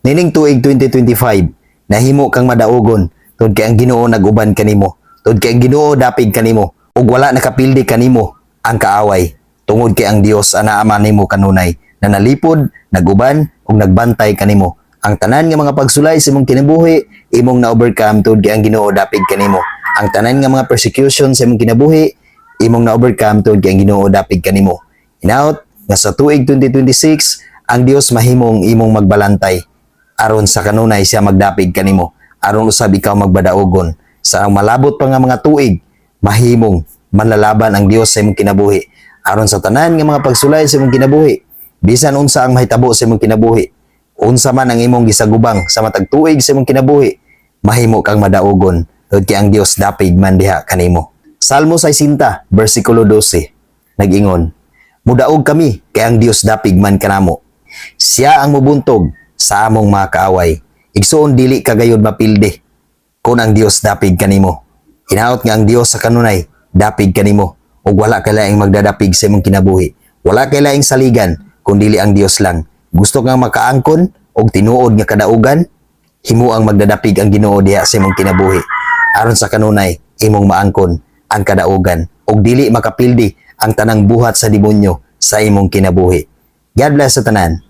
Nining tuig 2025, nahimo kang madaugon tungod kay ang Ginoo nag-uban kanimo. Tungod kay ang Ginoo dapig kanimo ug wala nakapildi kanimo ang kaaway. Tungod kay ang Dios anaa man nimo kanunay na nalipod, naguban ug nagbantay kanimo. Ang tanan nga mga pagsulay sa imong kinabuhi, imong na-overcome tungod kay ang Ginoo dapig kanimo. Ang tanan nga mga persecution sa imong kinabuhi, imong na-overcome tungod kay ang Ginoo dapig kanimo. Hinaot nga sa tuig 2026, ang Dios mahimong imong magbalantay aron sa kanunay siya magdapig kanimo, aron usab ikaw magbadaugon sa ang malabot pa nga mga tuig. Mahimong manlalaban ang Dios sa imong kinabuhi aron sa tanan nga mga pagsulay sa imong kinabuhi, bisan unsa ang mahitabo sa imong kinabuhi, unsa man ang imong gisagubang sa matag tuig sa imong kinabuhi, mahimo kang madaugon tungod kay ang Dios dapig man diha kanimo. Salmo 60 versikulo 12 nag-ingon, "Mudaog kami kay ang Dios dapig man kanamo. Siya ang mubuntog sa among mga kaaway." Igsuon, dili ka gayud mapildi kung ang Dios dapig kanimo. Hinaot nga ang Dios sa kanunay dapig kanimo ug wala kay laing magdadapig sa imong kinabuhi. Wala kay laing saligan kun dili ang Dios lang. Gusto kang makaangkon og tinuod nga kadaugan, himuang magdadapig ang Ginoo diha sa imong kinabuhi. Aron sa kanunay imong maangkon ang kadaugan ug dili makapildi ang tanang buhat sa demonyo sa imong kinabuhi. God bless sa tanan.